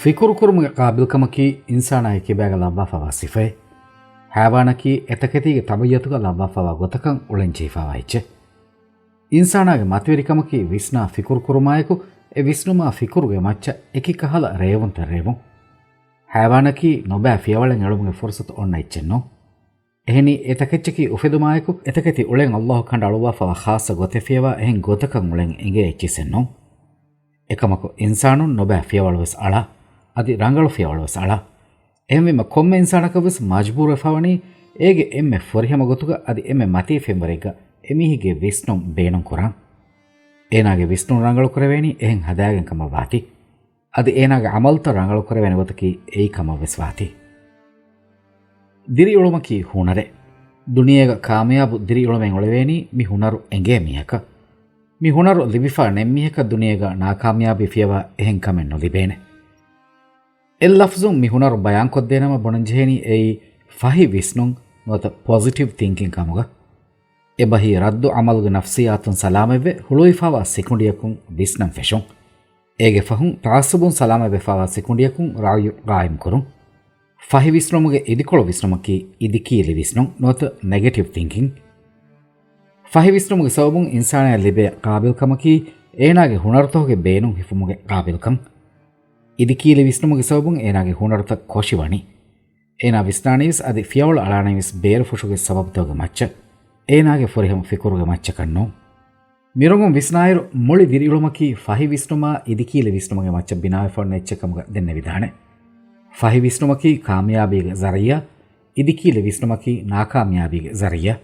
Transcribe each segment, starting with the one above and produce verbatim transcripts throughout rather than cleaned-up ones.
ފިކުރުކުރުމުގެ ޤާބިލްކަމަކީ އިންސާނާގެ ކިބާގަ ލައްވާފަވާ ސިފައެއް. ހައިވާނަކީ އެތަކެތީގެ ތަބިއްޔަތުގަ ލައްވާފަވާ ގޮތަކަށް އުޅެންޖެހިފަވާ އެއްޗެއް. އިންސާނާގެ މަތިވެރިކަމަކީ ވިސްނާ ފިކުރުކުރުމާއެކު، އެ ވިސްނުމާ ފިކުރުގެ މައްޗަށް އެކި ކަހަލަ ރޭވުންތައް ރޭވުން. ހައިވާނަކީ ނޮބައި ފިޔަވަޅެއް އެޅުމުގެ ފުރުސަތު އޮންނަ އެއްޗެއް ނޫން. އެހެނީ، އެތަކެއްޗަކީ އުފެދުމާއެކު އެތަކެތި އުޅެން ﷲ ކަނޑައަޅުއްވާފަވާ ޚާއްޞަ ގޮތެއް ފިޔަވާ އެހެން ގޮތަކަށް އުޅެން އެނގޭ އެއްޗިސެއް ނޫން. އެކަމަކު، އިންސާނުން ނޮބައި ފިޔަވަޅުވެސް އަޅާ، އަދި ރަނގަޅު ފިޔަވަޅުވެސް އަޅާ. އެހެންވީމަ، ކޮންމެ އިންސާނަކަށްވެސް މަޖްބޫރުވެފަވަނީ އޭގެ އެންމެ ފުރިހަމަ ގޮތުގަ އަދި އެންމެ މަތީ ފެންވަރެއްގަ އެމީހެއްގެ ވިސްނުން ބޭނުންކުރާން. އޭނާގެ ވިސްނުން ރަނގަޅުކުރެވޭނީ އެހެން ހަދާގެން ކަމަށް ވާތީ. އަދި އޭނާގެ އަމަލުތައް ރަނގަޅުކުރެވޭނެ ގޮތަކީ އެއީ ކަމަށްވެސް ވާތީ. ދިރިއުޅުމަކީ ހުނަރެއް. ދުނިޔޭގަ ކާމިޔާބު ދިރިއުޅުމެއް އުޅެވޭނީ މި ހުނަރު އެނގޭ މީހަކަށް. މި ހުނަރު ލިބިފާ ނެތް މީހަކަށް ދުނިޔޭގަ ނާކާމިޔާބީ ފިޔަވާ އެހެން ކަމެއް ނުލިބޭނެ. އެއް ލަފްޒުން މި ހުނަރު ބަޔާންކޮށްދޭނަމަ ބުނަންޖެހޭނީ އެއީ ފަހި ވިސްނުން ނުވަތަ ޕޮޒިޓިވް ތިންކިން ކަމުގަ. އެބަހީ ރައްދު އަމަލުގެ ނަފްސިއްޔާތުން ސަލާމަތްވެ ހުޅުވިފާވާ ސިކުނޑިއަކުން ވިސްނަން ފެށުން. އޭގެ ފަހުން ތަޢައްޞުބުން ސަލާމަތްވެފާވާ ސިކުނޑިއަކުން ރައުޔު ޤާއިމްކުރުން. ފަހި ވިސްނުމުގެ އިދިކޮޅު ވިސްނުމަކީ އިދިކީލި ވިސްނުން ނުވަތަ ނެގެޓިވް ތިންކިން. ފަހި ވިސްނުމުގެ ސަބަބުން އިންސާނާއަށް ލިބޭ ޤާބިލްކަމަކީ އޭނާގެ ހުނަރުތަކުގެ ބޭނުން ހިފުމުގެ ޤާބިލްކަން. އިދިކީލި ވިސްނުމުގެ ސަބަބުން އޭނާގެ ހުނަރުތައް ކޮށިވަނީ. އޭނާ ވިސްނާނީވެސް އަދި ފިޔަވަޅު އަޅާނީވެސް ބޭރުފުށުގެ ސަބަބުތަކުގެ މައްޗަށް، އޭނާގެ ފުރިހަމަ ފިކުރުގެ މައްޗަކަށް ނޫން. މިރޮނގުން ވިސްނާއިރު، މުޅި ދިރިއުޅުމަކީ ފަހި ވިސްނުމާ އިދިކީލި ވިސްނުމުގެ މައްޗަށް ބިނާވެފަ އޮންނަ އެއްޗެއް ކަމުގަ ދެންނެވިދާނެ. ފަހި ވިސްނުމަކީ ކާމިޔާބީގެ ޒަރިއްޔާ، އިދިކީލި ވިސްނުމަކީ ނާކާމިޔާބީގެ ޒަރިއްޔާ.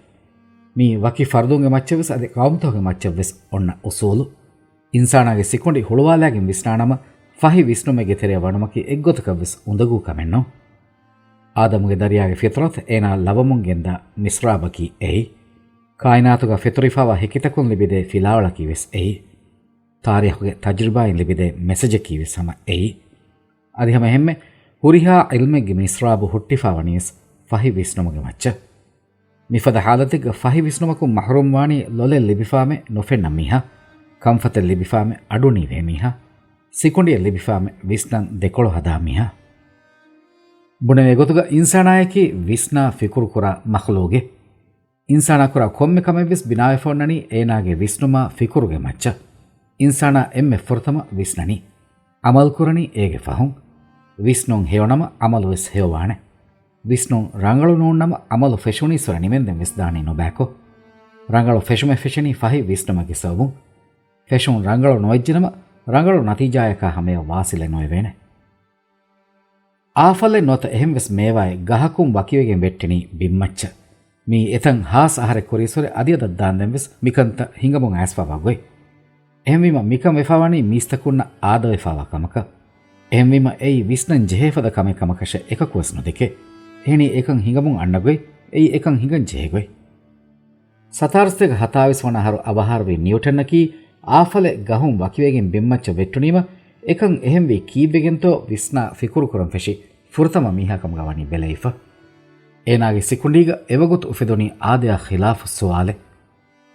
މީ ވަކި ފަރުދުންގެ މައްޗަށްވެސް އަދި ޤައުމުތަކުގެ މައްޗަށްވެސް އޮންނަ އުސޫލު. އިންސާނާގެ ސިކުނޑި ހުޅުވާލާގެން ވިސްނާނަމަ، ފަހި ވިސްނުމެއްގެ ތެރެއަށް ވަނުމަކީ އެއްގޮތަކަށްވެސް އުނދަގޫ ކަމެއް ނޫން. އާދަމުގެ ދަރިޔާގެ ފިޠުރަތު އޭނާ ލަވަމުން ގެންދާ މިސްރާބަކީ އެއީ. ކާއިނާތުގަ ފެތުރިފާވާ ހެކިތަކުން ލިބިދޭ ފިލާވަޅަކީވެސް އެއީ. ތާރީޚުގެ ތަޖްރިބާއިން ލިބިދޭ މެސެޖަކީވެސް ހަމަ އެއީ. އަދި ހަމަ އެހެންމެ ހުރިހާ ޢިލްމެއްގެ މިސްރާބު ހުއްޓިފާވަނީވެސް ފަހި ވިސްނުމުގެ މައްޗަށް. މިފަދަ ޙާލަތެއްގަ ފަހި ވިސްނުމަކުން މަޙްރޫމްވާނީ ލޮލެއް ލިބިފާމެ ނުފެންނަ މީހާ، ކަންފަތެއް ލިބިފާމެ އަޑުނީވޭ މީހާ، ސިކުނޑިއެއް ލިބިފާމެ ވިސްނަން ދެކޮޅު ހަދާ މީހާ. ބުނެވޭ ގޮތުގަ އިންސާނާއަކީ ވިސްނާ ފިކުރުކުރާ މަޚްލޫގެއް. އިންސާނާ ކުރާ ކޮންމެ ކަމެއްވެސް ބިނާވެފަ އޮންނަނީ އޭނާގެ ވިސްނުމާ ފިކުރުގެ މައްޗަށް. އިންސާނާ އެންމެ ފުރަތަމަ ވިސްނަނީ. ޢަމަލު ކުރަނީ އޭގެ ފަހުން. ވިސްނުން ހެޔޮނަމަ ޢަމަލުވެސް ހެޔޮވާނެ. ވިސްނުން ރަނގަޅު ނޫންނަމަ ޢަމަލު ފެށުނީސް ހުރެ ނިމެންދެން ވެސް ދާނީ ނުބައިކޮށް. ރަނގަޅު ފެށުމެއް ފެށެނީ ފަހި ވިސްނުމެއްގެ ސަބަބުން. ފެށުން ރަނގަޅު ނުވެއްޖެނަމަ، ރަނގަޅު ނަތީޖާޔަކާ ހަމަޔަށް ވާސިލެއް ނުވެވޭނެ. އާފަލެއް ނުވަތަ އެހެންވެސް މޭވާއެއް ގަހަކުން ވަކިވެގެން ވެއްޓެނީ ބިންމައްޗަށް. މީ އެތަން ހާސް އަހަރެއް ކުރީސް ހުރެ އަދިއަދަށް ދާންދެން ވެސް މިކަންތައް ހިނގަމުން އައިސްފަވާ ގޮތް. އެހެންވީމަ މިކަން ވެފާވަނީ މީސްތަކުންނަށް އާދަވެފާވާ ކަމަކަށް. އެހެންވީމަ އެއީ ވިސްނަން ޖެހޭ ފަދަ ކަމެއް ކަމަކަށެއް އެކަކުވެސް ނުދެކޭ. އެހެނީ އެކަން ހިނގަމުން އަންނަ ގޮތް، އެއީ އެކަން ހިނގަން ޖެހޭ ގޮތް. ސަތާރަ ސަތޭކަ ހަތާވީސް ވަނަ އަހަރު އަވަހާރަވި ނިއުޓަންއަކީ އާފަލެއް ގަހުން ވަކިވެގެން ބިންމައްޗަށް ވެއްޓުނީމަ އެކަން އެހެންވީ ކީއްވެގެންތޯ ވިސްނާ ފިކުރުކުރަން ފެށި ފުރަތަމަ މީހާ ކަމުގަ ވަނީ ބެލެވިފަ. އޭނާގެ ސިކުނޑީގަ އެވަގުތު އުފެދުނީ އާދަޔާ ޚިލާފު ސުވާލެއް.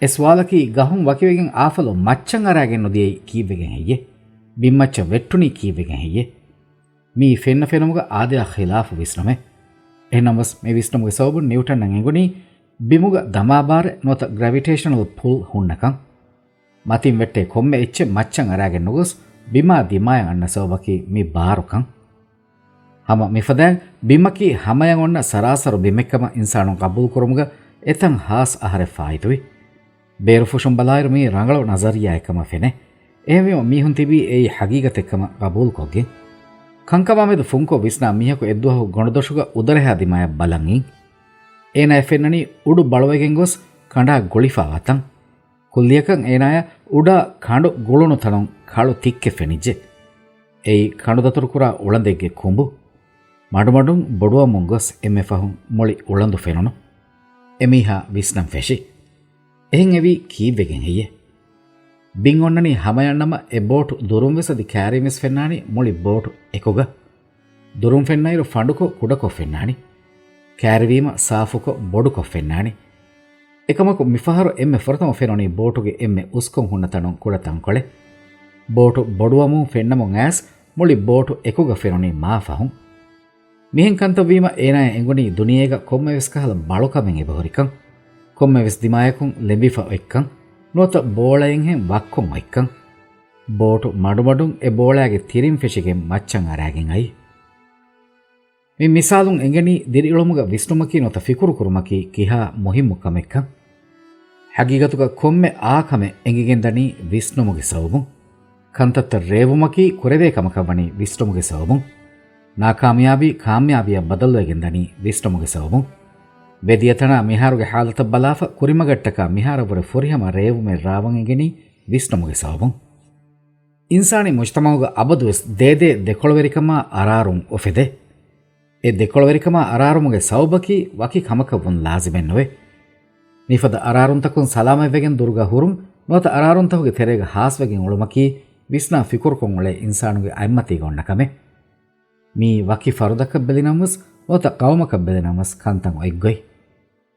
އެ ސުވާލަކީ ގަހުން ވަކިވެގެން އާފަލު މައްޗަށް އަރާގެން ނުދިޔައީ ކީއްވެގެން ހެއްޔޭ؟ ބިންމައްޗަށް ވެއްޓުނީ ކީއްވެގެން ހެއްޔޭ؟ މީ ފެންނަ ފެނުމުގަ އާދަޔާ ޚިލާފު ވިސްނުމެއް. އެހެންނަމަވެސް މި ވިސްނުމުގެ ސަބަބުން ނިއުޓަންއަށް އެނގުނީ ބިމުގަ ދަމާބާރެއް ނުވަތަ ގްރެވިޓޭޝަނަލް ޕުލް ހުންނަކަން. މަތިން ވެއްޓޭ ކޮންމެ އެއްޗެއް މައްޗަށް އަރާގެން ނުގޮސް ބިމާ ދިމާޔަށް އަންނަ ސަބަބަކީ މި ބާރުކަން. ހަމަ މިފަދައިން ބިމަކީ ހަމަޔަށް އޮންނަ ސަރާސަރު ބިމެއްކަމަށް އިންސާނުން ޤަބޫލުކުރުމުގަ އެތަން ހާސް އަހަރެއް ފާއިތުވި. ބޭރުފުށުން ބަލާއިރު މީ ރަނގަޅު ނަޒަރިއްޔާއެއްކަމަށް ފެނޭ. އެހެންވީމަ މީހުން ތިބީ އެއީ ޙަޤީޤަތެއްކަމަށް ޤަބޫލުކޮށްގެން. ކަންކަމާމެދު ފުންކޮށް ވިސްނާ މީހަކު އެއްދުވަހު ގޮނޑުދޮށުގަ އުދަރެހާ ދިމާޔަށް ބަލަން އިން. އޭނާޔަށް ފެންނަނީ އުޑު ބަޅުވެގެން ގޮސް ކަނޑާ ގުޅިފާވާ ތަން. ކުއްލިއަކަށް އޭނާޔަށް އުޑާ ކަނޑު ގުޅުނު ތަނުން ކަޅު ތިއްކެއް ފެނިއްޖެ. އެއީ ކަނޑުދަތުރުކުރާ އުޅަނދެއްގެ ކުނބު. މަޑުމަޑުން ބޮޑުވަމުން ގޮސް އެންމެ ފަހުން މުޅި އުޅަނދު ފެނުނު. އެމީހާ ވިސްނަން ފެށި. އެހެން އެވީ ކީއްވެގެން ހެއްޔޭ؟ ބިން އޮންނަނީ ހަމަޔަށްނަމަ އެ ބޯޓު ދުރުންވެސް އަދި ކައިރިންވެސް ފެންނާނީ މުޅި ބޯޓު އެކުގަ. ދުރުން ފެންނައިރު ފަނޑުކޮށް ކުޑަކޮށް ފެންނާނީ. ކައިރިވީމަ ސާފުކޮށް ބޮޑުކޮށް ފެންނާނީ. އެކަމަކު މިފަހަރު އެންމެ ފުރަތަމަ ފެނުނީ ބޯޓުގެ އެންމެ އުސްކޮށް ހުންނަ ތަނުން ކުޑަ ތަންކޮޅެއް. ބޯޓު ބޮޑުވަމުން ފެންނަމުން އައިސް މުޅި ބޯޓު އެކުގަ ފެނުނީ މާ ފަހުން. މިހެން ކަންތައް ވީމަ އޭނާޔަށް އެނގުނީ ދުނިޔޭގަ ކޮންމެވެސް ކަހަލަ ބަޅުކަމެއް އެބަހުރިކަން، ކޮންމެވެސް ދިމާޔަކުން ލެނބިފަ އޮތްކަން، ނުވަތަ ބޯޅައެއްހެން ވައްކުން އޮތްކަން. ބޯޓު މަޑުމަޑުން އެ ބޯޅައިގެ ތިރިން ފެށިގެން މައްޗަށް އަރާގެން އައީ. މި މިސާލުން އެނގެނީ ދިރިއުޅުމުގަ ވިސްނުމަކީ ނުވަތަ ފިކުރު ކުރުމަކީ ކިހާ މުހިއްމު ކަމެއްކަން. ހަގީގަތުގަ ކޮންމެ އާ ކަމެއް އެނގިގެންދަނީ ވިސްނުމުގެ ސަބަބުން. ކަންތައްތައް ރޭވުމަކީ ކުރެވޭ ކަމަކަށް ވަނީ ވިސްނުމުގެ ސަބަބުން. ނާކާމިޔާބީ ކާމިޔާބީއަށް ބަދަލުވެގެން ދަނީ ވިސްނުމުގެ ސަބަބުން. ވެދިޔަތަނާ މިހާރުގެ ހާލަތަށް ބަލާފަ ކުރިމަގަށްޓަކާ މިހާރަށްވުރެ ފުރިހަމަ ރޭވުމެއް ރާވަން އެނގެނީ ވިސްނުމުގެ ސަބަބުން. އިންސާނީ މުޖްތަމައުގަ އަބަދުވެސް ދޭދޭ ދެކޮޅުވެރިކަމާ އަރާރުން އުފެދޭ. އެ ދެކޮޅުވެރިކަމާ އަރާރުމުގެ ސަބަބަކީ ވަކި ކަމަކަށް ވުން ލާޒިމެއް ނުވޭ. މިފަދަ އަރާރުންތަކުން ސަލާމަތްވެގެން ދުރުގަ ހުރުން ނުވަތަ އަރާރުންތަކުގެ ތެރޭގަ ހާސްވެގެން އުޅުމަކީ ވިސްނާ ފިކުރުކޮށް އުޅޭ އިންސާނުގެ އަތްމަތީގަ އޮންނަ ކަމެއް. މީ ވަކި ފަރުދަކަށް ބެލިނަމަވެސް ނުވަތަ ޤައުމަކަށް ބެލިނަމަވެސް ކަންތައް އޮތްގޮތް.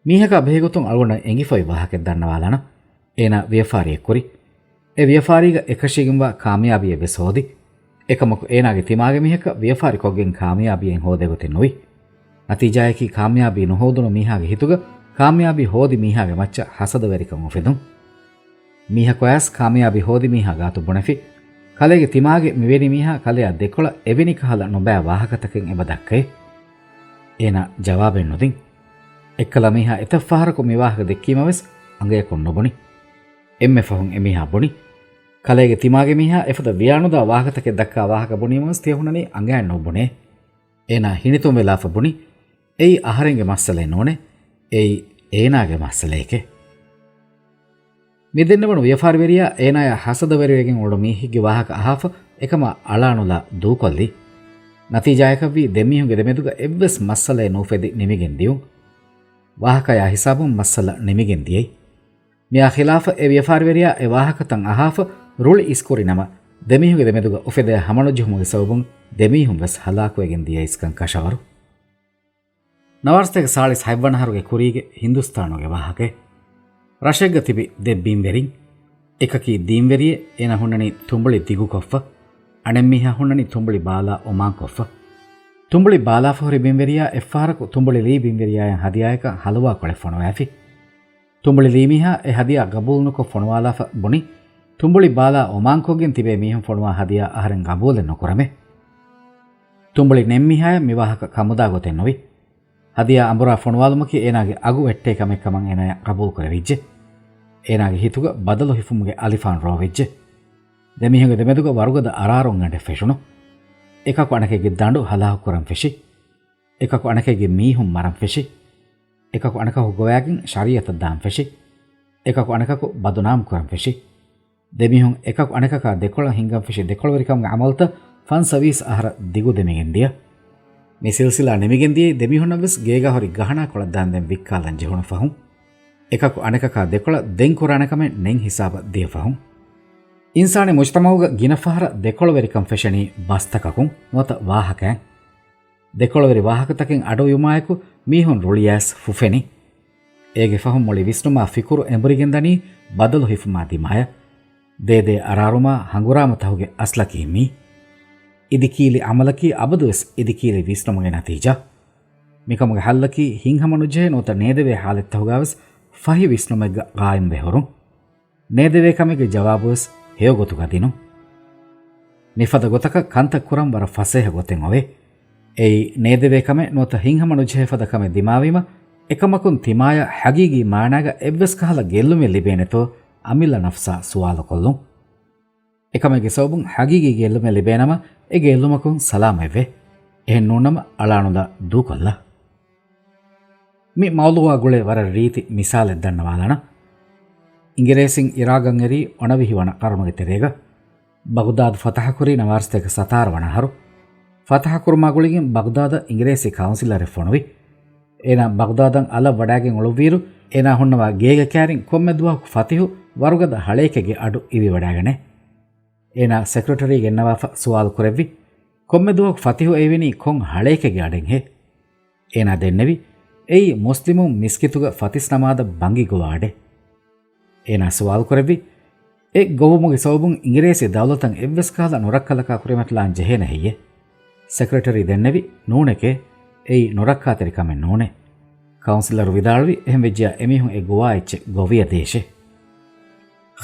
މީހަކާ ބެހޭގޮތުން އަޅުގަނޑަށް އެނގިފައި ވާހަކައެއް ދަންނަވާލާނަން. އޭނާ ވިޔަފާރިއެއް ކުރި. އެ ވިޔަފާރީގަ އެކަށީގެންވާ ކާމިޔާބީއެއް ވެސް ހޯދި. އެކަމަކު އޭނާގެ ތިމާގެ މީހަކަށް ވިޔަފާރި ކޮށްގެން ކާމިޔާބީއެއް ހޯދޭގޮތެއް ނުވި. ނަތީޖާއަކީ ކާމިޔާބީ ނުހޯދުނު މީހާގެ ހިތުގަ ކާމިޔާބީ ހޯދި މީހާގެ މައްޗަށް ހަސަދަވެރިކަން އުފެދުން. މީހަކު އައިސް ކާމިޔާބީ ހޯދި މީހާ ގާތު ބުނެފި. ކަލޭގެ ތިމާގެ މިވެރި މީހާ ކަލެއާ ދެކޮޅަށް އެވެނި ކަހަލަ ނުބައި ވާހަކަތަކެއް އެބަ ދައްކައޭ. އޭނާ ޖަވާބެއް ނުދިން. އެއްކަލަ މީހާ އެތައް ފަހަރަކު މި ވާހަކަ ދެއްކީމަވެސް އަނގަޔަކުން ނުބުނި. އެންމެ ފަހުން އެމީހާ ބުނި. ކަލޭގެ ތިމާގެ މީހާ އެފަދަ ވިޔާނުދާ ވާހަކަތަކެއް ދައްކާ ވާހަކަ ބުނީމަވެސް ތިޔަ ހުންނަނީ އަނގަޔަށް ނުބުނޭ. އޭނާ ހިނިތުންވެލާފަ ބުނި. އެއީ އަހަރެންގެ މައްސަލައެއް ނޫނޭ. އެއީ އޭނާގެ މައްސަލައެކޭ. މި ދެންނެވުނު ވިޔަފާރިވެރިޔާ އޭނާޔާ ހަސަދަވެރިވެގެން އުޅުނު މީހެއްގެ ވާހަކަ އަހާފަ އެކަމާ އަޅާނުލާ ދޫކޮށްލި. ނަތީޖާއަކަށްވީ ދެމީހުންގެ ދެމެދުގަ އެއްވެސް މައްސަލައެއް ނުއުފެދި ނިމިގެން ދިޔުން. ވާހަކަޔާ ހިސާބުން މައްސަލަ ނިމިގެން ދިޔައީ. މިއާ ޚިލާފަށް އެ ވިޔަފާރިވެރިޔާ އެ ވާހަކަތައް އަހާފަ ރުޅި އިސްކުރި ނަމަ، ދެމީހުންގެ ދެމެދުގަ އުފެދޭ ހަމަނުޖެހުމުގެ ސަބަބުން ދެމީހުން ވެސް ހަލާކުވެގެން ދިޔައީސްކަން ކަށަވަރު. ނަވާރަސަތޭކަ ސާޅީސް ހަތްވަނަ އަހަރުގެ ކުރީގެ ހިންދުސްތާނުގެ ވާހަކައެއް. ރަށެއްގަ ތިބި ދެ ބިންވެރިން. އެކަކީ ދީންވެރިއެއް، އޭނަ ހުންނަނީ ތުނބުޅި ދިގުކޮށްފަ. އަނެއްމީހާ ހުންނަނީ ތުނބުޅި ބާލާ އޮމާންކޮށްފަ. ތުނބުޅި ބާލާފަ ހުރި ބިންވެރިޔާ އެއްފަހަރަކު ތުނބުޅި ލީ ބިންވެރިޔާއަށް ހަދިޔާއަކަށް ހަލުވާ ކޮޅެއް ފޮނުވާފި. ތުނބުޅި ލީމީހާ އެ ހަދިޔާ ގަބޫލުނުކޮށް ފޮނުވާލާފަ ބުނި، ތުނބުޅި ބާލާ އޮމާންކޮށްގެން ތިބޭ މީހުން ފޮނުވާ ހަދިޔާ އަހަރެން ގަބޫލެއް ނުކުރަމޭ. ތުނބުޅި ނެންމީހާޔަށް މި ވާހަކަ ކަމުދާ ގޮތެއް ނުވި. ހަދިޔާ އަނބުރާ ފޮނުވާލުމަކީ އޭނާގެ އަގު ވެއްޓޭ ކަމެއް ކަމަށް އޭނާޔަށް ގަބޫލު ކުރެވިއްޖެ. އޭނާގެ ހިތުގަ ބަދަލު ހިފުމުގެ އަލިފާން ރޯވިއްޖެ. ދެމީހުންގެ ދެމެދުގަ ވަރުގަދަ އަރާރުން ގަނޑެއް ފެށުނު. އެކަކު އަނެކެއްގެ ދަނޑު ހަލާކު ކުރަން ފެށި. އެކަކު އަނެކެއްގެ މީހުން މަރަން ފެށި. އެކަކު އަނެކަކު ގޮވައިގެން ޝަރީއަތަށް ދާން ފެށި. އެކަކު އަނެކަކު ބަދުނާމް ކުރަން ފެށި. ދެމީހުން އެކަކު އަނެކަކާ ދެކޮޅަށް ހިންގަން ފެށި ދެކޮޅުވެރިކަމުގެ އަމަލުތައް ފަންސަވީސް އަހަރަށް ދިގު ދެމިގެން ދިޔަ. މި ސިލްސިލާ ނިމިގެން ދިޔައީ ދެމީހުންނަށް ވެސް ގޭގާ ހުރި ގަހަނާ ކޮޅަށް ދާންދެން ވިއްކާލަން ޖެހުނު ފަހުން. އެކަކު އަނެކަކާ ދެކޮޅަށް ދެން ކުރާނެ ކަމެއް ނެތް ހިސާބަށް ދިޔަ ފަހުން. އިންސާނީ މުޖްތަމައުގަ ގިނަ ފަހަރަށް ދެކޮޅުވެރިކަން ފެށެނީ ބަސްތަކަކުން ނުވަތަ ވާހަކައިން. ދެކޮޅުވެރި ވާހަކަތަކެއް އަޑުއިވުމާއެކު މީހުން ރުޅިއައިސް ފުފެނީ. އޭގެ ފަހުން މުޅި ވިސްނުމާ ފިކުރު އެނބުރިގެންދަނީ ބަދަލު ހިފުމާ ދިމާޔަށް. ދޭދޭ އަރާރުމާ ހަނގުރާމަތަހުގެ އަސްލަކީ މީ. އިދިކީލި އަމަލަކީ އަބަދުވެސް އިދިކީލި ވިސްނުމުގެ ނަތީޖާ. މިކަމުގެ ހައްލަކީ ހިތްހަމަނުޖެހޭ ނުވަތަ ނޭދެވޭ ހާލަތްތަހުގަވެސް ފަހި ވިސްނުމެއްގަ ގާއިމްވެ ހުރުން. ނޭދެވޭ ކަމެއްގެ ޖަވާބުވެސް ހެޔޮ ގޮތުގަ ދިނުން. މިފަދަ ގޮތަކަށް ކަންތައް ކުރަން ވަރަށް ފަސޭހަ ގޮތެއް އޮވޭ. އެއީ، ނޭދެވޭ ކަމެއް ނުވަތަ ހިތްހަމަނުޖެހޭ ފަދަ ކަމެއް ދިމާވީމަ، އެކަމަކުން ތިމާޔަށް ހަގީގީ މާނާގަ އެއްވެސް ކަހަލަ ގެއްލުމެއް ލިބޭނެތޯ އަމިއްލަ ނަފްސާ ސުވާލުކޮށްލުން. އެކަމެއްގެ ސަބަބުން ހަގީގީ ގެއްލުމެއް ލިބޭނަމަ، އެ ގެއްލުމަކުން ސަލާމަތްވޭ. އެހެން ނޫންނަމަ، އަޅާނުލާ ދޫކޮށްލާ. މި މައުޟޫއާ ގުޅޭ ވަރަށް ރީތި މިސާލެއް ދަންނަވާލާނަން. އިނގިރޭސިން އިރާގަށް އެރީ އޮނަވިހި ވަނަ ޤަރުނުގެ ތެރޭގަ، ބަޣުދާދު ފަތަޙަކުރީ ނަވާރަސަތޭކަ ސަތާރަ ވަނަ އަހަރު. ފަތަޙަކުރުމާ ގުޅިގެން ބަޣުދާދަށް އިނގިރޭސި ކައުންސިލަރެއް ފޮނުވި. އޭނާ ބަޣުދާދަށް އަލަށް ވަޑައިގެން އުޅުއްވިއިރު، އޭނާ ހުންނަވާ ގޭގެ ކައިރިން ކޮންމެ ދުވަހަކު ފަތިހު ވަރުގަދަ ހަޅޭކެއްގެ އަޑު އިވިވަޑައިގަނޭ. އޭނާ ސެކްރެޓަރީ ގެންނަވާފަ ސުވާލު ކުރެއްވި، ކޮންމެ ދުވަހަކު ފަތިހު އެއިވެނީ ކޮން ހަޅޭކެއްގެ އަޑެއްހޭ؟ އޭނާ ދެންނެވި، އެއީ މުސްލިމުން މިސްކިތުގަ ފަތިސް ނަމާދަށް ބަންގި ގޮވާ އަޑެއް. އޭނާ ސުވާލު ކުރެއްވި، އެ ގޮވުމުގެ ސަބަބުން އިނގިރޭސި ދައުލަތަށް އެއްވެސް ކަހަލަ ނުރައްކަލަކާ ކުރިމަތިލާން ޖެހޭނެ ހެއްޔޭ؟ ސެކްރެޓަރީ ދެންނެވި، ނޫނެކޭ، އެއީ ނުރައްކާތެރި ކަމެއް ނޫނޭ. ކައުންސިލަރު ވިދާޅުވި، އެހެން ވެއްޖިޔާ އެމީހުން އެ ގޮވާ އެއްޗެއް ގޮވިޔަ ދޭށޭ.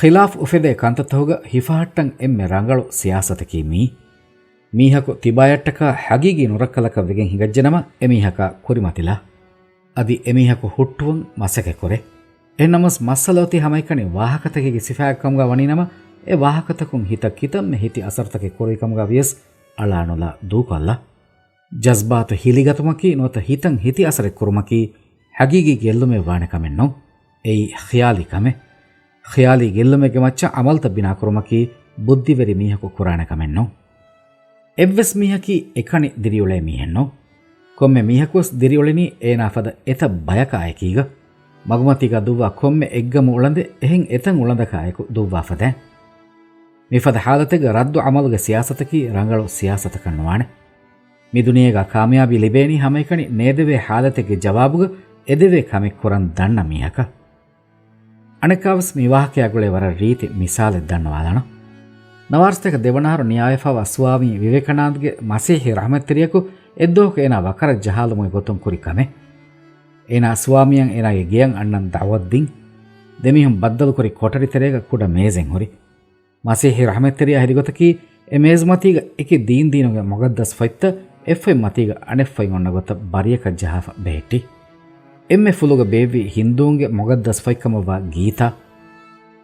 ޚިލާފް އުފެދޭ ކަންތައްތަކުގަ ހިފަހައްޓަން އެންމެ ރަނގަޅު ސިޔާސަތަކީ މީ. މީހަކު ތިބާޔަށްޓަކާ ހަގީގީ ނުރައްކަލަކަށް ވެގެން ހިނގައްޖެނަމަ އެމީހަކާ ކުރިމަތިލާ. އަދި އެމީހަކު ހުއްޓުވަން މަސައްކަތްކުރޭ. އެހެންނަމަވެސް މައްސަލަ އޮތީ ހަމައެކަނި ވާހަކަތަކެއްގެ ސިފައެއް ކަމުގަ ވަނީނަމަ، އެ ވާހަކަތަކުން ހިތަށް ކިތަންމެ ހިތި އަސަރުތަކެއް ކުރުވި ކަމުގަ ވިޔަސް އަޅާނުލާ ދޫކޮށްލާ. ޖަޒްބާތު ހިލިގަތުމަކީ ނުވަތަ ހިތަށް ހިތި އަސަރެއް ކުރުމަކީ ހަގީގީ ގެއްލުމެއް ވާނެ ކަމެއް ނޫން. އެއީ ޚިޔާލީ ކަމެއް. ޚިޔާލީ ގެއްލުމެއްގެ މައްޗަށް އަމަލުތައް ބިނާކުރުމަކީ ބުއްދިވެރި މީހަކު ކުރާނެ ކަމެއް ނޫން. އެއްވެސް މީހަކީ އެކަނި ދިރިއުޅޭ މީހެއް ނޫން. ކޮންމެ މީހަކުވެސް ދިރިއުޅެނީ އޭނާ ފަދަ އެތައް ބަޔަކާ އެކީގަ. މަގުމަތީގަ ދުއްވާ ކޮންމެ އެއްގަމު އުޅަނދެއް އެހެން އެތައް އުޅަނދަކާ އެކު ދުއްވާ ފަދައިން. މިފަދަ ހާލަތެއްގަ ރައްދު އަމަލުގެ ސިޔާސަތަކީ ރަނގަޅު ސިޔާސަތަކަށް ނުވާނެ. މި ދުނިޔޭގަ ކާމިޔާބީ ލިބޭނީ ހަމައެކަނި ނޭދެވޭ ހާލަތެއްގެ ޖަވާބުގަ އެދެވޭ ކަމެއް ކުރަން ދަންނަ މީހަކަށް. އަނެއްކާވެސް މި ވާހަކަޔާ ގުޅޭ ވަރަށް ރީތި މިސާލެއް ދަންނަވާލާނަން. ނަވާރަސަތޭކަ ދެވަނަ އަހަރު ނިޔާވެފައިވާ ސުވާމީ ވިވެކަނާންދްގެ މަސީޙީ ރަޙްމަތްތެރިޔަކު އެއްދުވަހަކު އޭނާ ވަކަރަށް ޖަހާލުމުގެ ގޮތުން ކުރި ކަމެއް. އޭނާ ސުވާމީއަށް އޭނާގެ ގެޔަށް އަންނަން ދަޢުވަތު ދިން. ދެމީހުން ބައްދަލުކުރި ކޮޓަރި ތެރޭގަ ކުޑަ މޭޒެއް ހުރި. މަސީޙީ ރަޙްމަތްތެރިޔާ ހެދި ގޮތަކީ، އެ މޭޒު މަތީގަ އެކި ދީން ދީނުގެ މުޤައްދަސް ފޮތްތައް އެއްފޮތް މަތީގަ އަނެއްފޮތް އޮންނަ ގޮތަށް ބަރިޔަކަށް ޖަހާފަ ބެހެއްޓި. އެންމެ ފުލުގަ ބޭއްވި ހިންދޫންގެ މުޤައްދަސް ފޮތްކަމަށްވާ ގީތާ.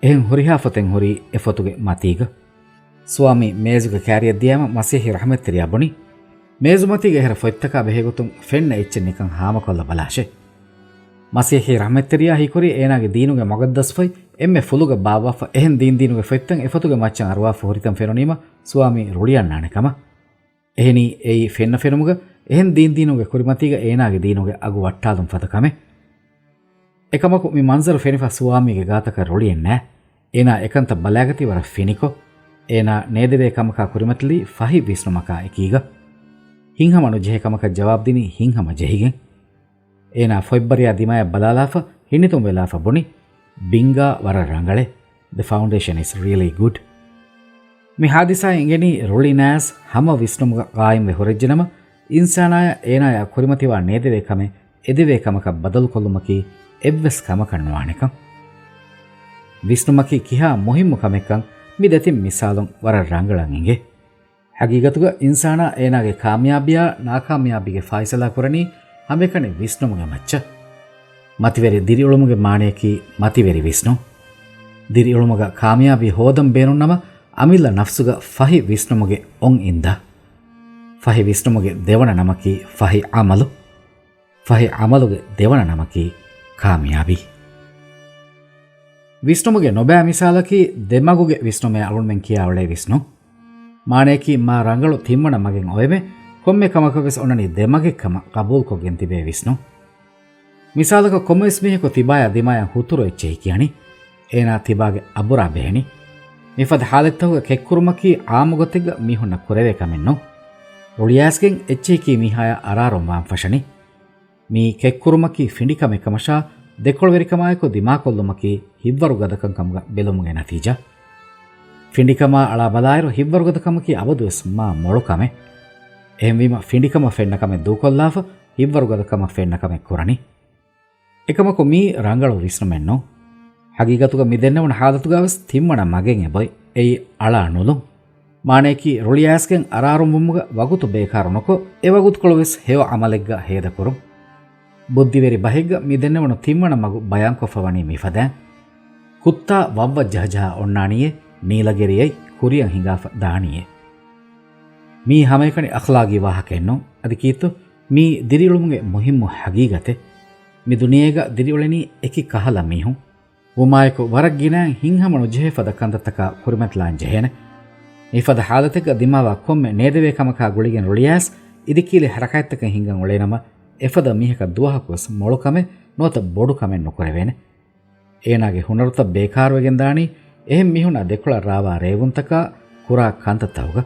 އެހެން ހުރިހާ ފޮތެއް ހުރީ އެ ފޮތުގެ މަތީގަ. ސުވާމީ މޭޒުގަ ކާރިއަށް ދިޔައިމަ މަސީޙީ ރަޙްމަތްތެރިޔާ ބުނި، މޭޒުމަތީގަ އެހެރަ ފޮތްތަކާ ބެހޭގޮތުން ފެންނަ އެއްޗެއް ނިކަން ހާމަކޮށްލަ ބަލާށޭ. މަސީޙީ ރަޙްމަތްތެރިޔާ ހީކުރީ އޭނާގެ ދީނުގެ މުޤައްދަސް ފޮތް އެންމެ ފުލުގަ ބާއްވާފަ އެހެން ދީން ދީނުގެ ފޮތްތައް އެފޮތުގެ މައްޗަށް އަރުވާފަ ހުރިތަން ފެނުނީމަ ސުވާމީ ރުޅިއަންނާނެ ކަމަށް. އެހެނީ އެއީ ފެންނަ ފެނުމުގަ އެހެން ދީން ދީނުގެ ކުރިމަތީގަ އޭނާގެ ދީނުގެ އަގު ވައްޓާލުން ފަދަ ކަމެއް. އެކަމަކު މި މަންޒަރު ފެނިފަ ސުވާމީގެ ގާތަކަށް ރުޅިއެއް ނާ. އޭނާ އެކަންތައް ބަލާގަތީ ވަރަށް ފިނިކޮށް، އޭނާ ނޭދެވޭ ކަމަކާ ކުރިމަތިލީ ފަހި ވިސްނުމަކާ އެކީގަ. ހިތްހަމަ ނުޖެހޭ ކަމަކަށް ޖަވާބު ދިނީ ހިތްހަމަ ޖެހިގެން. އޭނާ ފޮތްބަރިޔާ ދިމާޔަށް ބަލާލާފަ ހިނިތުންވެލާފަ ބުނި، ބިންގާ ވަރަށް ރަނގަޅޭ. The foundation is really good. މި ހާދިސާއިން އެނގެނީ ރުޅިނާސް ހަމަ ވިސްނުމުގަ ޤާއިމްވެ ހުރެއްޖެނަމަ، އިންސާނާޔަށް އޭނާޔާ ކުރިމަތިވާ ނޭދެވޭ ކަމެއް އެދެވޭ ކަމަކަށް ބަދަލުކޮށްލުމަކީ އެއްވެސް ކަމަކަށް ނުވާނެކަން. ވިސްނުމަކީ ކިހާ މުހިއްމު ކަމެއްކަން މި ދެތިން މިސާލުން ވަރަށް ރަނގަޅަށް އެނގޭ. ހަގީގަތުގަ އިންސާނާ އޭނާގެ ކާމިޔާބީއާ ނާކާމިޔާބީގެ ފާއިސަލާ ކުރަނީ ހަމައެކަނި ވިސްނުމުގެ މައްޗަށް. މަތިވެރި ދިރިއުޅުމުގެ މާނަޔަކީ މަތިވެރި ވިސްނުން. ދިރިއުޅުމުގަ ކާމިޔާބީ ހޯދަން ބޭނުންނަމަ، އަމިއްލަ ނަފްސުގަ ފަހި ވިސްނުމުގެ އޮން އިންދާ. ފަހި ވިސްނުމުގެ ދެވަނަ ނަމަކީ ފަހި އަމަލު. ފަހި އަމަލުގެ ދެވަނަ ނަމަކީ ކާމިޔާބީ. ވިސްނުމުގެ ނުބައި މިސާލަކީ ދެމަގުގެ ވިސްނުމޭ އަޅުންމެން ކިޔާ އުޅޭ ވިސްނުން. މާނަޔަކީ މާ ރަނގަޅު ތިންވަނަ މަގެއް އޮވެމެ، ކޮންމެ ކަމަކަށް ވެސް އޮންނަނީ ދެމަގެއް ކަމަށް ޤަބޫލުކޮށްގެން ތިބޭ ވިސްނުން. މިސާލަކަށް ކޮންމެވެސް މީހަކު ތިބާޔާ ދިމާޔަށް ހުތުރު އެއްޗެހި ކިޔަނީ. އޭނާ ތިބާގެ އަބުރާ ބެހެނީ. މިފަދަ ހާލަތްތަކުގަ ކެއްކުރުމަކީ ޢާއްމު ގޮތެއްގަ މީހުންނަށް ކުރެވޭ ކަމެއް ނޫން. ރުޅިއައިސްގެން އެއްޗެހި ކީ މީހާޔާ އަރާރުން ވާން ފަށަނީ. މި ކެއްކުރުމަކީ ފިނޑިކަމެއް ކަމަށާ، ދެކޮޅުވެރިކަމާއެކު ދިމާކޮށްލުމަކީ ހިތްވަރުގަދަކަން ކަމުގަ ބެލުމުގެ ނަތީޖާ. ފިނޑިކަމާ އަޅާ ބަލާއިރު، ހިތްވަރުގަދަކަމަކީ އަބަދުވެސް މާ މޮޅު ކަމެއް. އެހެންވީމަ، ފިނޑިކަމަށް ފެންނަ ކަމެއް ދޫކޮށްލާފަ، ހިތްވަރުގަދަކަމަށް ފެންނަ ކަމެއް ކުރަނީ. އެކަމަކު މީ ރަނގަޅު ވިސްނުމެއް ނޫން. ހަގީގަތުގަ މި ދެންނެވުނު ހާލަތުގަވެސް ތިންވަނަ މަގެއް އެބޮތް. އެއީ އަޅާ ނުލުން. މާނަޔަކީ ރުޅިއައިސްގެން އަރާރުންވުމުގަ ވަގުތު ބޭކާރު ނުކޮށް، އެ ވަގުތުކޮޅުވެސް ހެޔޮ ޢަމަލެއްގަ ހޭދަކުރުން. ބުއްދިވެރި ބަހެއްގަ މި ދެންނެވުނު ތިންވަނަ މަގު ބަޔާންކޮށްފަ ވަނީ މިފަދައިން. ކުއްތާ ވައްވަ ޖަހަޖަހާ އޮންނާނީއޭ، ނީލަގެރިއަތް ކުރިއަށް ހިނގާފަ ދާނީއޭ. މީ ހަމައެކަނި އަޚްލާގީ ވާހަކައެއް ނޫން. އަދި ކީއްތޯ؟ މީ ދިރިއުޅުމުގެ މުހިއްމު ހަގީގަތެއް. މި ދުނިޔޭގަ ދިރިއުޅެނީ އެކި ކަހަލަ މީހުން. ވުމާއެކު ވަރަށް ގިނައިން ހިތްހަމަ ނުޖެހޭ ފަދަ ކަންތައްތަކާ ކުރިމަތިލާން ޖެހޭނެ. މިފަދަ ހާލަތެއްގަ ދިމާވާ ކޮންމެ ނޭދެވޭ ކަމަކާ ގުޅިގެން ރުޅިއައިސް، އިދިކީލި ހަރަކާތްތަކެއް ހިންގަން އުޅޭނަމަ، އެފަދަ މީހަކަށް ދުވަހަކުވެސް މޮޅު ކަމެއް ނުވަތަ ބޮޑު ކަމެއް ނުކުރެވޭނެ. އޭނާގެ ހުނަރުތައް ބޭކާރުވެގެން ދާނީ، އެހެން މީހުންނާ ދެކޮޅަށް ރާވާ ރޭވުންތަކާ ކުރާ ކަންތައްތަކުގަ.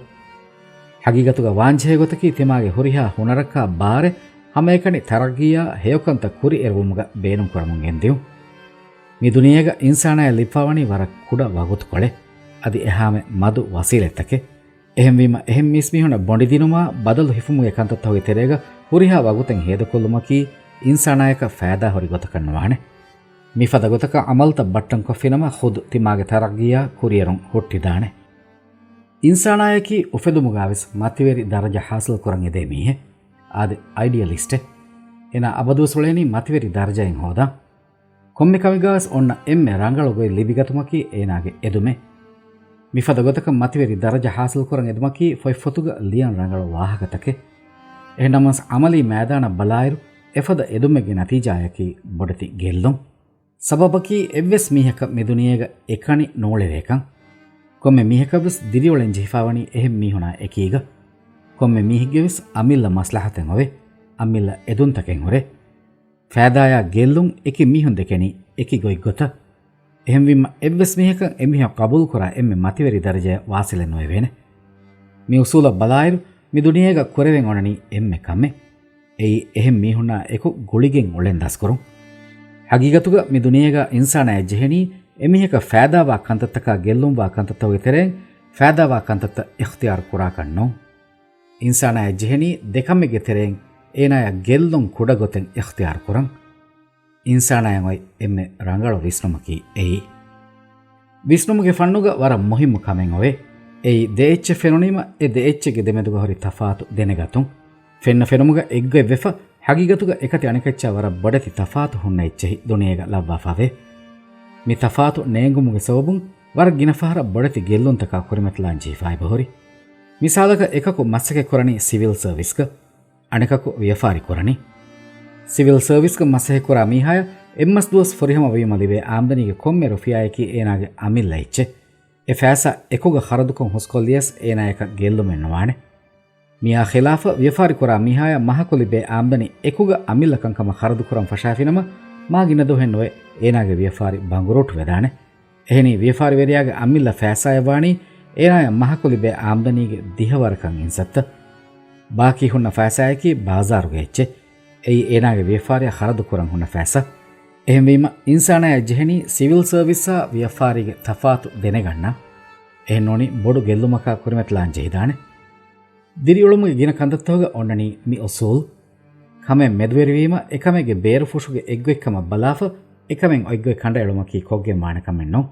ހަގީގަތުގަ ވާންޖެހޭ ގޮތަކީ ތިމާގެ ހުރިހާ ހުނަރަކާ ބާރެއް ހަމައެކަނި ތަރައްގީއާ ހެޔޮކަންތައް ކުރިއެރުވުމުގަ ބޭނުންކުރަމުން ގެންދިއުން. މި ދުނިޔޭގަ އިންސާނާޔަށް ލިބިފަވަނީ ވަރަށް ކުޑަ ވަގުތުކޮޅެއް. އަދި އެހާމެ މަދު ވަސީލަތްތަކެއް. އެހެންވީމަ، އެހެން މީސްމީހުނަށް ބޮނޑިދިނުމާ ބަދަލު ހިފުމުގެ ކަންތައްތަކުގެ ތެރޭގަ ހުރިހާ ވަގުތެއް ހޭދަކޮށްލުމަކީ އިންސާނާޔަކަށް ފައިދާހުރި ގޮތަކަށް ނުވާނެ. މިފަދަ ގޮތަކަށް ޢަމަލުތައް ބައްޓަންކޮށްފިނަމަ، ޚުދު ތިމާގެ ތަރައްގީއާ ކުރިއެރުން ހުއްޓިދާނެ. އިންސާނާޔަކީ އުފެދުމުގާވެސް މަތިވެރި ދަރަޖަ ޙާޞިލް ކުރަން އެދޭ މީހެއް. އާދެ، އައިޑިއަލިސްޓެއް. އޭނާ އަބަދުވެސް އުޅޭނީ މަތިވެރި ދަރަޖައެއް ހޯދާ. ކޮންމެ ކަމެއްގާވެސް އޮންނަ އެންމެ ރަނގަޅު ގޮތް ލިބިގަތުމަކީ އޭނާގެ އެދުމެއް. މިފަދަ ގޮތަކަށް މަތިވެރި ދަރަޖަ ޙާޞިލްކުރަން އެދުމަކީ ފޮތްފޮތުގަ ލިޔަން ރަނގަޅު ވާހަކަތަކެއް. އެހެންނަމަވެސް، ޢަމަލީ މައިދާނަށް ބަލާއިރު، އެފަދަ އެދުމެއްގެ ނަތީޖާޔަކީ ބޮޑެތި ގެއްލުން. ސަބަބަކީ އެއްވެސް މީހަކަށް މިދުނިޔޭގަ އެކަނި ނޫޅެވޭކަން. ކޮންމެ މީހަކަށްވެސް ދިރިއުޅެން ޖެހިފަވަނީ އެހެން މީހުނާ އެކީގަ. ކޮންމެ މީހެއްގެވެސް އަމިއްލަ މަސްލަހަތެއް އޮވޭ، އަމިއްލަ އެދުންތަކެއް ހުރޭ. ފައިދާޔާ ގެއްލުން އެކި މީހުން ދެކެނީ އެކި ގޮތްގޮތަށް. އެހެންވީމަ، އެއްވެސް މީހަކަށް އެމީހާ ޤަބޫލުކުރާ އެންމެ މަތިވެރި ދަރަޖަޔަށް ވާސިލެއް ނުވެވޭނެ. މި އުސޫލަށް ބަލާއިރު، މި ދުނިޔޭގަ ކުރެވެން އޮންނަނީ އެންމެ ކަމެއް. އެއީ އެހެން މީހުންނާ އެކު ގުޅިގެން އުޅެން ދަސްކުރުން. ހަގީގަތުގަ މި ދުނިޔޭގަ އިންސާނާޔަށް ޖެހެނީ އެމީހަކަށް ފައިދާވާ ކަންތައްތަކާ ގެއްލުންވާ ކަންތައްތަކުގެ ތެރެއިން ފައިދާވާ ކަންތައްތައް އިޚްތިޔާރު ކުރާކަށް ނޫން. އިންސާނާޔަށް ޖެހެނީ ދެކަމެއްގެ ތެރެއިން އޭނާޔަށް ގެއްލުން ކުޑަގޮތެއް އިޚްތިޔާރު ކުރަން. އިންސާނާޔަށް އޮތް އެންމެ ރަނގަޅު ވިސްނުމަކީ އެއީ. ވިސްނުމުގެ ފަންނުގަ ވަރަށް މުހިއްމު ކަމެއް އޮވޭ. އެއީ ދެ އެއްޗެއް ފެނުނީމަ، އެ ދެ އެއްޗެއްގެ ދެމެދުގަ ހުރި ތަފާތު ދެނެގަތުން. ފެންނަ ފެނުމުގަ އެއްގޮތް ވެފަ، ހަގީގަތުގަ އެކަތި އަނެކައްޗާ ވަރަށް ބޮޑެތި ތަފާތު ހުންނަ އެއްޗެހި ދުނިޔޭގަ ލައްވާފަވޭ. މި ތަފާތު ނޭނގުމުގެ ސަބަބުން ވަރަށް ގިނަ ފަހަރަށް ބޮޑެތި ގެއްލުންތަކާ ކުރިމަތިލާން ޖެހިފައިބަހުރި. މިސާލަކަށް، އެކަކު މަސައްކަތްކުރަނީ ސިވިލް ސަރވިސްގަ، އަނެކަކު ވިޔަފާރި ކުރަނީ. ސިވިލް ސަރވިސްގަ މަސައްކަތްކުރާ މީހާޔަށް އެއްމަސް ދުވަސް ފުރިހަމަވީމަ ލިބޭ އާމްދަނީގެ ކޮންމެ ރުފިޔާއަކީ އޭނާގެ އަމިއްލަ އެއްޗެއް. އެ ފައިސާ އެކުގަ ޚަރަދުކޮށް ހުސްކޮށްލިޔަސް އޭނާޔަކަށް ގެއްލުމެއް ނުވާނެ. މިއާ ޚިލާފަށް، ވިޔަފާރިކުރާ މީހާޔަށް މަހަކު ލިބޭ އާމްދަނީ އެކުގަ އަމިއްލަ ކަންކަމަށް ޚަރަދުކުރަން ފަށާފިނަމަ، މާ ގިނަ ދުވަހެއް ނުވެ އޭނާގެ ވިޔަފާރި ބަނގުރޫޓު ވެދާނެ. އެހެނީ، ވިޔަފާރިވެރިޔާގެ އަމިއްލަ ފައިސާޔަށް ވާނީ އޭނާޔަށް މަހަކު ލިބޭ އާމްދަނީގެ ދިހަ ވަރަކަށް އިންސައްތަ. ބާކީ ހުންނަ ފައިސާޔަކީ ބާޒާރުގެ އެއްޗެއް. އެއީ އޭނާގެ ވިޔަފާރިއަށް ޚަރަދުކުރަން ހުންނަ ފައިސާ. އެހެންވީމަ، އިންސާނާޔަށް ޖެހެނީ ސިވިލް ސަރވިސްއާ ވިޔަފާރީގެ ތަފާތު ދެނެގަންނަން. އެހެންނޫނީ ބޮޑު ގެއްލުމަކާ ކުރިމަތިލާން ޖެހިދާނެ. ދިރިއުޅުމުގެ ގިނަ ކަންތައްތަކުގަ އޮންނަނީ މި އުސޫލް. ކަމެއް މެދުވެރިވީމަ، އެކަމެއްގެ ބޭރުފުށުގެ އެއްގޮތްކަމަށް ބަލާފަ، އެކަމެއް އޮތްގޮތް ކަނޑައެޅުމަކީ ކޮށްގެން ވާނެ ކަމެއް ނޫން.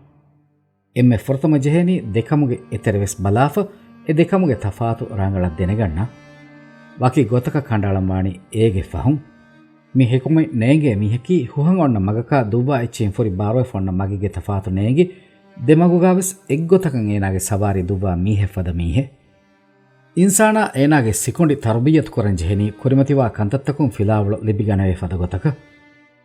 އެންމެ ފުރަތަމަ ޖެހޭނީ ދެކަމުގެ އެތެރެވެސް ބަލާފަ، އެ ދެކަމުގެ ތަފާތު ރަނގަޅަށް ދެނެގަންނަން. ވަކި ގޮތަކަށް ކަނޑައަޅަން ވާނީ އޭގެ ފަހުން. މި ހިކުމަތް ނޭނގޭ މީހަކީ ހުހަނގަ އޮންނަ މަގަކާ ދުއްވާ އެއްޗެހިން ފުރި ބާރުވެފަ އޮންނަ މަގެއްގެ ތަފާތު ނޭނގި، ދެ މަގުގާވެސް އެއްގޮތަކަށް އޭނާގެ ސަވާރީ ދުއްވާ މީހެއް ފަދަ މީހެއް. އިންސާނާ އޭނާގެ ސިކުނޑި ތަރުބިއްޔަތު ކުރަން ޖެހެނީ ކުރިމަތިވާ ކަންތައްތަކުން ފިލާވަޅު ލިބިގަނެވޭ ފަދަ ގޮތަކަށް.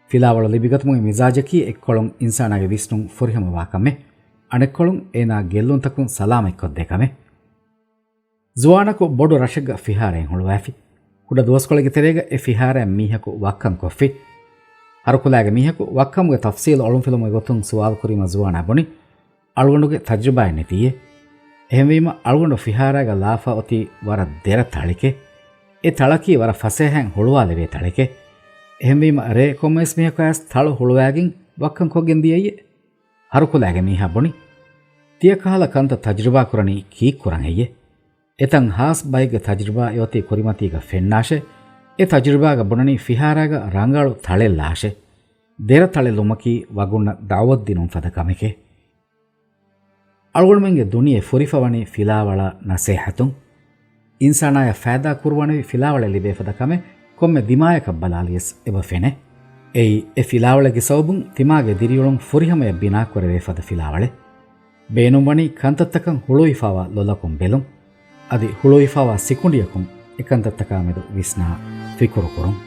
ފިލާވަޅު ލިބިގަތުމުގެ މިޒާޖަކީ އެއްކޮޅުން އިންސާނާގެ ވިސްނުން ފުރިހަމަވާ ކަމެއް، އަނެއްކޮޅުން އޭނާ ގެއްލުންތަކުން ސަލާމަތްކޮށްދޭ ކަމެއް. ޒުވާނަކު ބޮޑު ރަށެއްގަ ފިހާރައެއް ހުޅުވާފި. ކުޑަ ދުވަސްކޮޅެއްގެ ތެރޭގަ އެ ފިހާރައަށް މީހަކު ވައްކަން ކޮށްފި. ހަރުކުލާގެ މީހަކު ވައްކަމުގެ ތަފްސީލް އޮޅުންފިލުމުގެ ގޮތުން ސުވާލު ކުރީމަ ޒުވާނާ ބުނި، އަޅުގަނޑުގެ ތަޖްރިބާއެއް ނެތީއޭ. އެހެންވީމަ އަޅުގަނޑު ފިހާރައިގަ ލާފަ އޮތީ ވަރަށް ދެރަ ތަޅެކޭ. އެ ތަޅަކީ ވަރަށް ފަސޭހައިން ހުޅުވާލެވޭ ތަޅެކޭ. އެހެންވީމަ ރޭ ކޮންމެވެސް މީހަކު އައިސް ތަޅު ހުޅުވާގެން ވައްކަން ކޮށްގެން ދިޔައީއޭ. ހަރުކުލާގެ މީހާ ބުނި، ތިޔަކަހަލަ ކަންތައް ތަޖްރިބާ ކުރަނީ ކީއްކުރަން ހެއްޔޭ؟ އެތަން ހާސް ބައެއްގެ ތަޖްރިބާ އެއޮތީ ކުރިމަތީގަ ފެންނާށޭ. އެ ތަޖްރިބާގަ ބުނަނީ ފިހާރައިގަ ރަނގަޅު ތަޅެއް ލާށޭ. ދެރަ ތަޅެއް ލުމަކީ ވަގުންނަށް ދަޢުވަތު ދިނުން ފަދަ ކަމެކޭ. އަޅުގަނޑުމެންގެ ދުނިޔެ ފުރިފަވަނީ ފިލާވަޅާ ނަސޭހަތުން. އިންސާނާޔަށް ފައިދާ ކުރުވާނެވި ފިލާވަޅެއް ލިބޭ ފަދަ ކަމެއް ކޮންމެ ދިމާޔަކަށް ބަލާލިޔަސް އެބަ ފެނޭ. އެއީ، އެ ފިލާވަޅެއްގެ ސަބަބުން ތިމާގެ ދިރިއުޅުން ފުރިހަމަޔަށް ބިނާކުރެވޭ ފަދަ ފިލާވަޅެއް. ބޭނުންވަނީ ކަންތައްތަކަށް ހުޅުވިފަވާ ލޮލަކުން ބެލުން. އަދި ހުޅުވިފަވާ ސިކުނޑިއަކުން އެކަންތައްތަކާމެދު ވިސްނާ ފިކުރު ކުރުން.